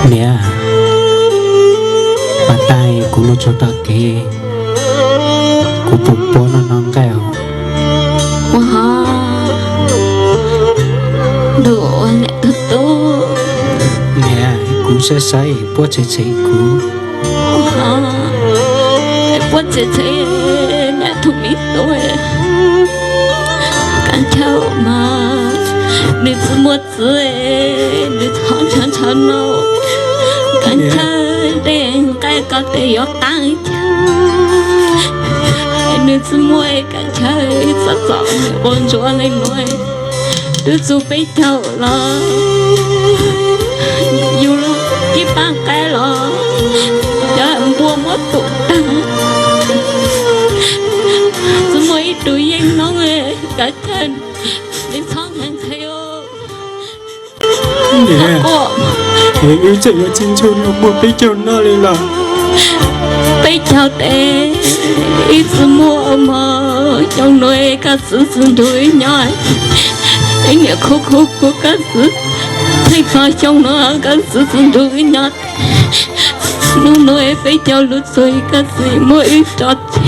Niam, mas tag kuv los txog tom kev, kuv puas pom noj noj nqaij os? Ua ho, ntuj ua niam tug tub. Niam, kuv saib saib puab txhev txhev kuv. Ua ho, puab txhev txhev niam tug me tub. Kav chaw mas nws tsis muaj txiv, nws thov ntshaw ntshaw no. Kav chaw tej nqaij koj tej yuav qab chaw, nws tsis muaj, kav chaw txom txom nws quas ntsuav li no. Twb txug peb caug los yus ib pab nqaij los cov npua muab tum tag, tsis muaj ib tug yeej noob, kav chaw nws txhob ntshai ntshai. Wb tseem yuav tsis ntsug los muaj peb caug noj li los? Peb caug tes wb tsis muaj mog, xyoo no koj txiv tsis nrug wb nyob, wb niam khub khub khub koj txiv, txheej txog xyoo no koj txiv tsis nrug wb nyob. Hnub no peb caug lub txug koj txiv muab wb tso tseg,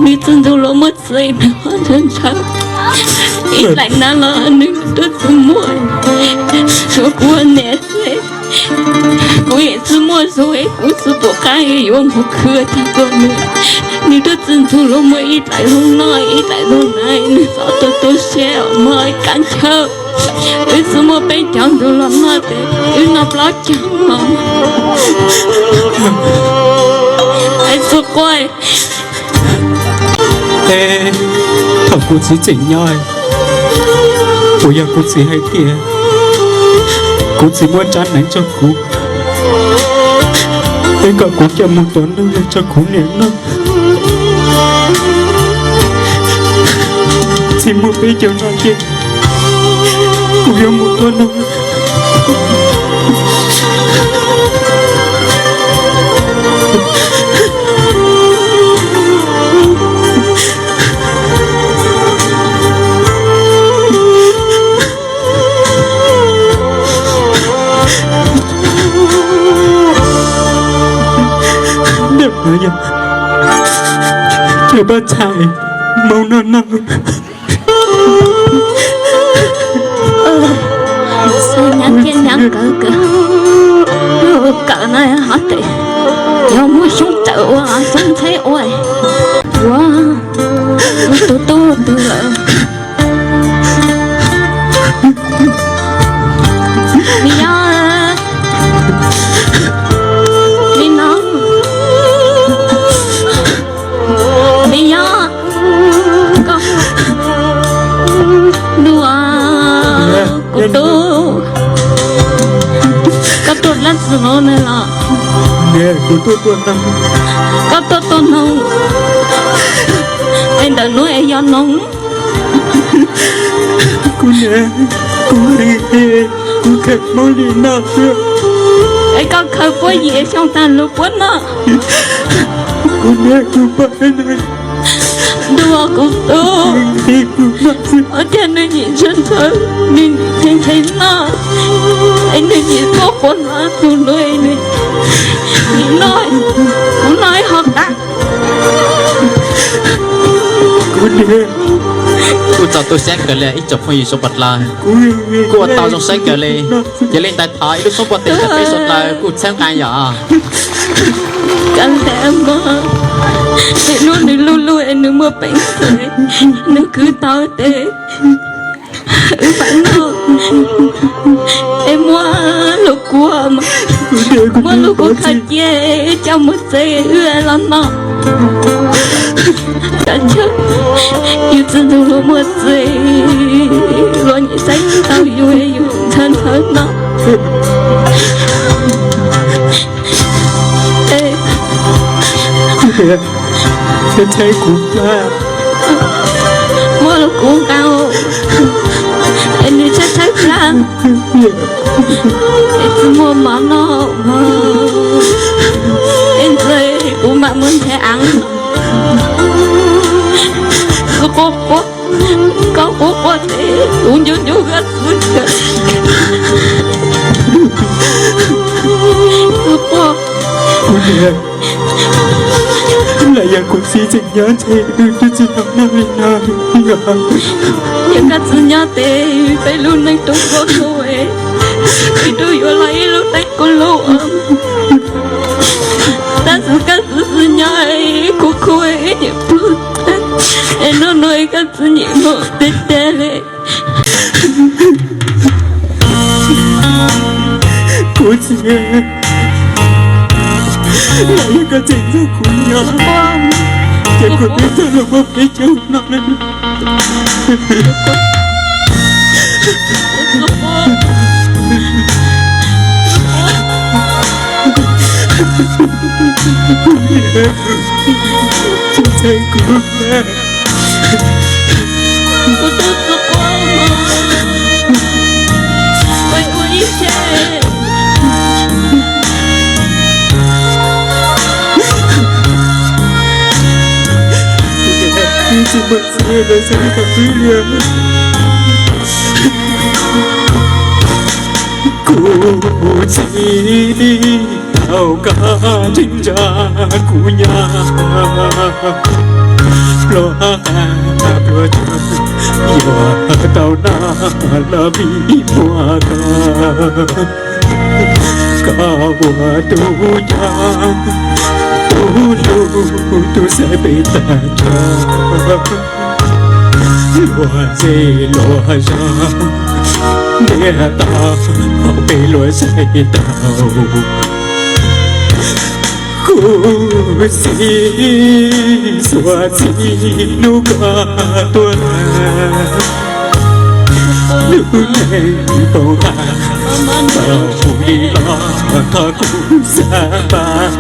nws tsis nrug los muaj txiv, nws ho ntshaw ntshaw. Ib laim na los nws twb tsis muaj, tshuav kuv ua niam xwb. Kuv yeej tsis muaj zug, kuv tsis pom qab yuav mus khwv tag rau nws. Nws twb tsis nrug los muaj ib laim lub noj ib laim lub hnav, nws txom tu tu siab mog, kav chaw. Wb tsis muaj peb caug nrug los noj tes wb noj plaub caug mog. Es tsis quaj. Thaum kuv txiv tseem nyob, puas yog kuv txiv hais tias kuv txiv muab rab hneev rau kuv, es kom kuv coj mus tua noog rau kuv niam noj? Tsis muaj peb caug no ces kuv yuav mus tua noog. Niam, yog cov paj txhais moo no no. Xav nyab thiab nyab kawg kawg, kawm no hov tes, yog muaj xyoob rawm ua xyoob ntxheb ua, ua tus tub twg lawm. Me yob, me noog, me yob, koj nua kuv tub, koj tuaj dab tsi no ne los? Koj tuaj tua noog, es ntawm nuav es yog noog. Kuv niam, kuv, kuv khaws Hmoob li noj xwb. Es koj khaws puab yim xyoo tag lug puab noj. Kuv niam, kuv pom ntuj kuv tub, ua cas nws nim ntshaw ntshaw, nws nim ntshaw ntshaw noj, es nws nim tuaj quas no tug nuav, nws nim noj, kuv noj ib hov qab. Kuv niam, kuj txaus tu siab kawg li ib tsoom phooj ywg suav pos dlawg, kuj ua tau zoo saib kawg li. Yog li ntawd thov ib lub suab npuaj tes rau peb suav dlawg kuj txhawb nqa yom. Kav liam mog, es hnub nws luj luj es nws muaj peev xwm, nws khwv tau tes wb mam noj, es muab lug kuab, muab lug kuab khaws cia coj mus txev wb los noj. Kav liam, yus tsi nrug luag muaj txiv, luag nim saib tsis taus yus, yus ntshaw ntshaw noj. Tshaib tshaib kuv plab, muab lug kuv nqa, es nws tshaib tshaib plab, es tsis muaj mov noj, es ntawd kuv mam muab nrhiav av, koj quaj quaj tes kuv ncu ncu koj xwb. Los yog kuv txiv tseem nyob ces wb twb tsis tau noj li no li os. Yog koj txiv nyob ces peb lub neej rau koj khuv, wb rau yuav los ib lub neej kuv lub. Tab sis koj txiv tsis nyob, kuv khuv, es hnub no koj txiv nim mus teg teg li. Kuv txiv, los yog koj tseem nrog kuv nyob, ces kuv twb tau los muaj peb caug no lawm. Kuv niam, txhob ntxeev kuv. Kuv tus txiv quaj mas, ua ib ce. Tsis muaj txiv los xav li kom twb li. Kuv txiv, thaum koj tseem nrog kuv nyob, pluas qab pluas tsaug, yuav tau noj los vim muaj koj. Koj ua tus yawg, tus hlub, tus xaiv peb tag nrho. Luag zej luag zog, ntiaj teb hauv peb luag saib tau. Kuv txiv, xuas txij hnub koj tuaj lawm, lub neej poob qab, tau mus li los thov kuv xav npaj.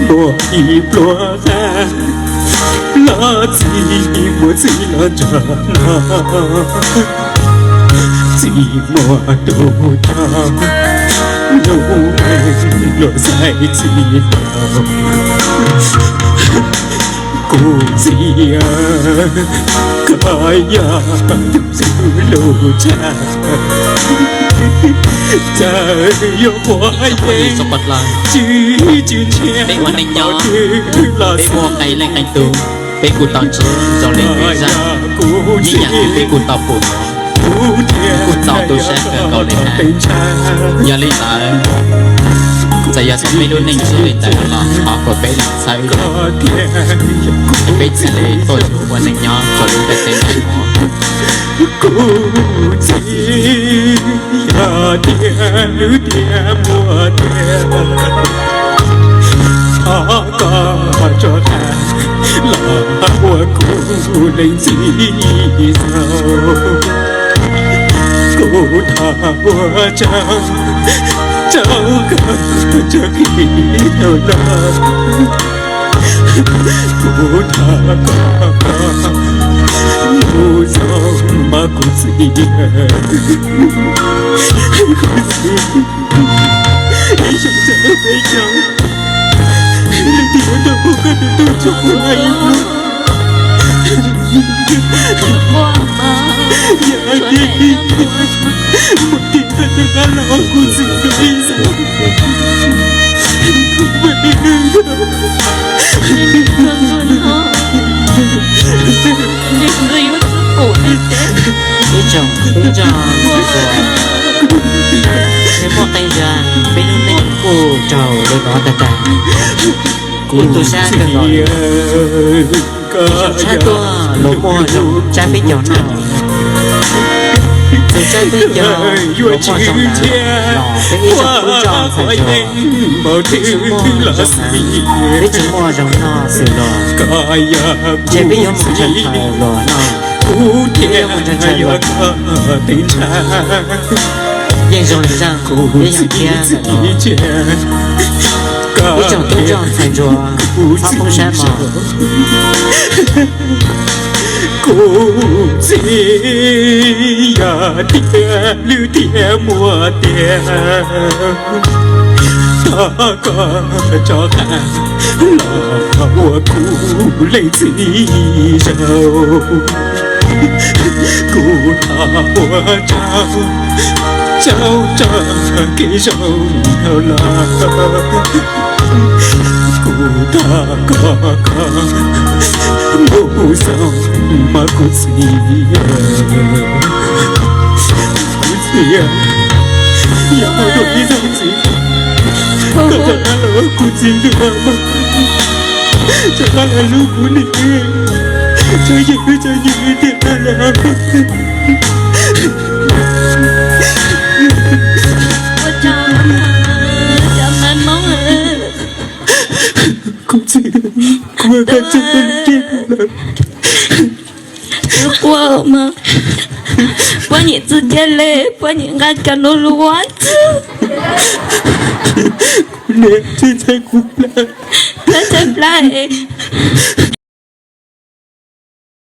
Muaj ib pluag qab, los txij muaj txiv los nrog noj, txij muaj tus coj, lub neej luag saib tsis taus. Kuv txiv, koj yog tus xib hwb lub tshaj, txawm yuav quav yeeb tsw tsw ntshiab, peb ua neej nyob, peb muaj qee leej qee tus, peb kuj tau ntsib zoo li koj zaj, ib yam li peb kuj tau pum, kuj txaus tu siab kawg nkaus li na. Yog li ntawd, txawm yog thaum peb lub neej tsis li ntawd los thov kom peb txhawb zog, es peb thiaj li tuaj ua neej nyob rau lub ntiaj teb no. Kuv txiv, yog tias lub tiam muaj tiam, thov koj rov qab los ua kuv leej txiv txaus. Kuv thov ua tsaug, tsaug koj txoj kev hlub no. Kuv thov koj, koj mus zoo mog kuv txiv. Kuv txiv, ib zaug txawm peb caug, leej twg yuav tau pub koj tus tub rau kuv hais ib pliag. Yog tias ib pliag, muaj tiag koj rov qab los ua kuv txiv ib zaug. Ib tsoom tub ntsuag, peb muaj qee zag, peb lub neej kuj raug li no tag tag. Kuv tu siab kawg nkaus li. Tshaj tuaj los muaj zoo tsab peb caug noj, tus tsab peb caug los muaj zoo ntawd los peb ib tsoom tub ntsuag ntxhais ntsuag, peb tsis muaj zoo ntawd, peb tsis muaj zoo noj xwb los, ntshe peb yuav mus ntshaw ntshaw los noj, peb yuav mus ntshaw ntshaw los, yeej zoo li zaj peb yog thiab ntawm no. Ib tsoom tub ntsuag ntxhais ntsuag, txhob poob siab mog. Kuv txiv, yog tias lub tiam muaj tiam, thov koj rov qab los ua kuv leej txiv zaug. Kuv thov ua tsaug, Tsaug tso kev zoo dhau los, kuv thov koj koj mus xyoo mas kuv txiv, kuv txiv, yog kuv tus ib txoj txiv, koj rov qab los ua kuv txiv ntuj, rov qab los hlub kuv niam, txhob yws wb, txhob yws wb tiag los. Kuv txiv, kuv ua koj tsaug, kuv quaj mas poj niam txwv kiag li, poj niam nqa cov nus lus ua txwv. Kuv niam tsis ntxhais kuv plab, plab ntxhais plab es